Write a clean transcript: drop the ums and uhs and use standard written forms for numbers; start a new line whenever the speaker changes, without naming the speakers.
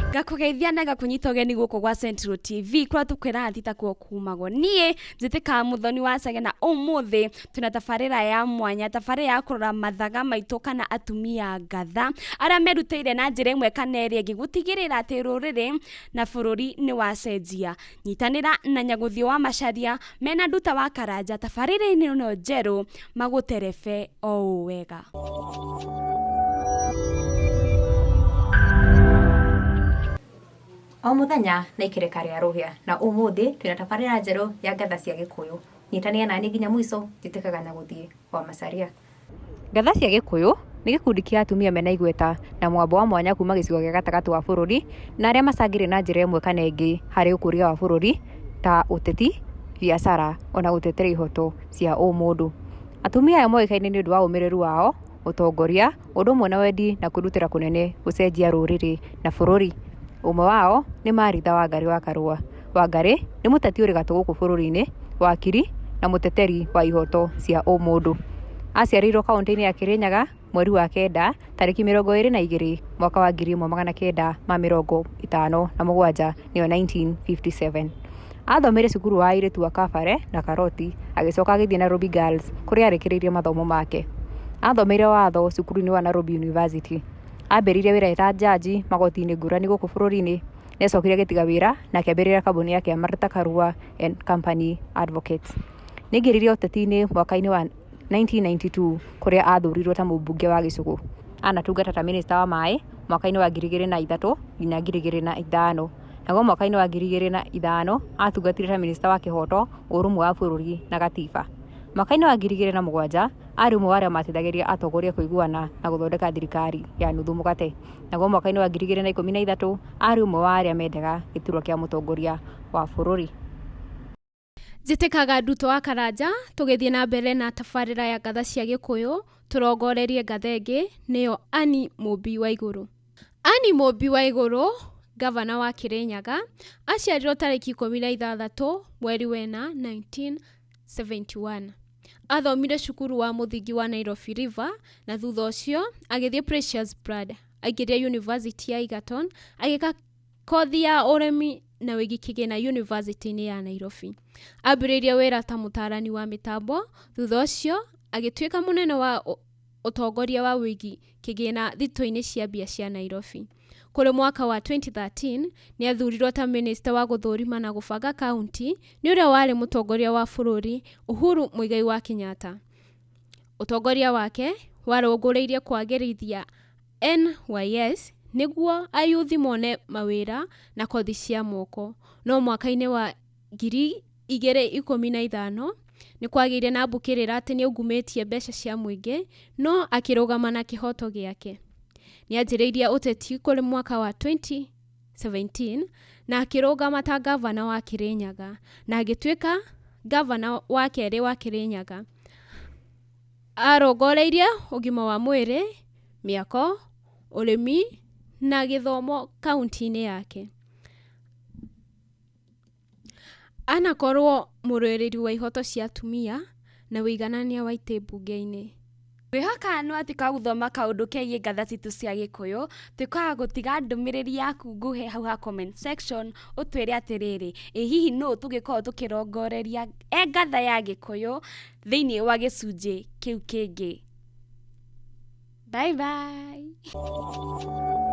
Ngakũgeithia na ngakũnyita ũgeni gũkũ gwa Central TV kũrĩa tũkwĩraga ti takuo kumagwo. Niĩ njĩtĩkaga Mũthoni wa Chege na ũmũthĩ twĩna tabarĩra ya mwanya, tabarĩra ya kũrora mathaga maitũ kana atumia ngatha arĩa merutĩire na njĩra ĩmwe kana ĩrĩa ĩngĩ gũtigĩrĩra atĩ rũrĩrĩ na bũrũri nĩ wacenjia. Nyitanĩra na Nyagũthiĩ wa Macharia mena Nduta wa Karanja tabarĩra-inĩ ĩno njerũ magũterebe o ũũ wega.
O mũthenya na ikereka rĩa rũhĩa na ũmũthĩ twĩna tabarĩra njerũ ya ngatha cia gĩkũyũ. Nyitanĩra nani nginya mũico njĩtĩkaga Nyagũthiĩ wa Macharia. Ngatha cia Gĩkũyũ nĩ gĩkundi kĩa atumia mena igweta na mwambo wa mwanya kuma gĩcigo gĩa gatagatĩ wa bũrũri na arĩa macangĩire na njĩra ĩmwe kana ĩngĩ harĩ ũkũria wa bũrũri ta ũteti, biacara ona gũtetera ihoto cia ũmũndũ. Atumia aya moĩkaine nĩ ũndũ wa ũmĩrĩru wao, ũtongoria, ũndũ ũmwe na wendi na kwĩrutĩra kũnene gũcenjia rũrĩrĩ na bũrũri. Ũmwe wao nĩ Maritha Wangarĩ wa Karũa. Wangarĩ nĩ mũteti ũrĩ gatũ gũkũ bũrũri-inĩ, wakiri na mũteteri wa ihoto cia ũmũndũ. Aciarĩirwo kauntĩ-inĩ ya Kĩrĩnyaga mweri wa kenda tarĩki 22 mwaka wa 1957 nĩyo 1957. Athomeire cukuru wa airĩtu wa Kabare na Karoti agĩcoka agĩthiĩ Nairobi Girls kũrĩa arĩkĩrĩirie mathomo make. Athomeire watho cukuru-inĩ wa Nairobi University. Ambĩrĩirie wĩra eta njanji magoti-inĩ ngũrani gũkũ bũrũri-inĩ. Nĩ acokire agĩtiga wĩra na akĩambĩrĩria kambuni yake ya Martha Karua and Company Advocates. Nĩ aingĩrire ũteti-inĩ mwaka-inĩ wa 1992 kũrĩa athurirwo ta mũmbunge wa Gĩcũgũ. Anatungata ta mĩnĩsta wa maĩ mwaka-inĩ wa 2003 nginya 2005. Naguo mwaka-inĩ wa 2005 atungatire ta mĩnĩsta wa kĩhoto, ũrũmwe wa bũrũri na gatiba. Mwaka-inĩ wa 2007 arĩ ũmwe wa arĩa mateithagĩrĩria atongoria kũiguana na gũthondeka thirikari ya nuthu mũgate. Naguo mwaka-inĩ wa 2013 arĩ ũmwe wa arĩa mendaga gĩturwa kĩa mũtongoria wa bũrũri.
Njĩtĩkaga Nduto wa Karanja tũgĩthiĩ na mbere na tabarĩra ya ngatha cia Gĩkũyũ tũrongorerie ngatha ĩngĩ nĩyo Annie Mũmbi wa Igũrũ. Annie Mũmbi wa Igũrũ, ngavana wa Kĩrĩnyaga, aciarirwo tarĩki 16 mweri wena 1971. Athomire cukuru wa mũthingi wa Nairobi River na thutha ũcio agĩthiĩ Precious Blood, aingĩria University ya Egerton, agĩka kothi ya ũrĩmi na wĩigi kĩgĩna University-inĩ ya Nairobi. Ambĩrĩirie wĩra ta mũtaarani wa mĩtambo, thutha ũcio agĩtuĩka mũnene wa ũtongoria wa wĩigi kĩgĩna thitoo-inĩ cia mbia cia Nairobi. Kũrĩ mwaka wa 2013, nĩ athurirwo ta mĩnĩsta wa gũthũrima na gũbanga kaunti nĩ ũrĩa warĩ mũtongoria wa bũrũri Uhuru Muigai wa Kenyatta. Ũtongoria wake warũngũrĩirie kwagĩrithia NYS nĩguo ayuthi mone mawĩra na kothi cia moko. No mwaka-inĩ wa 2015 nĩ kwagĩire na mbũkĩrĩra atĩ nĩaungumĩtie mbeca cia mũingĩ no akĩrũgama na kĩhoto gĩake. Nĩanjĩrĩirie ũteti kũrĩ mwaka wa 2017 na akĩrũgama ta ngavana wa Kĩrĩnyaga na agĩtuĩka ngavana wa kerĩ wa Kĩrĩnyaga. Arongoreirie ũgima wa mwĩrĩ, mĩako, ũrĩmi na gĩthomo kaunti-inĩ yake. Anakorwo mũrũĩrĩri wa ihoto cia atumia na ũiganania wa itĩ mbunge-inĩ.
Ngwĩhoka nĩ watuĩka wa gũthoma kaũndũ kegiĩ ngatha citũ cia gĩkũyũ, tuĩka wa gũtiga ndũmĩrĩri yaku nguhĩ hau ha comment section, ũtwĩre atĩrĩrĩ, ĩ hihi nũ tũngĩkorwo tũkĩrongoreria e ngatha ya gĩkũyũ thĩinĩ wa gĩcunjĩ kĩu kĩngĩ. Bye bye.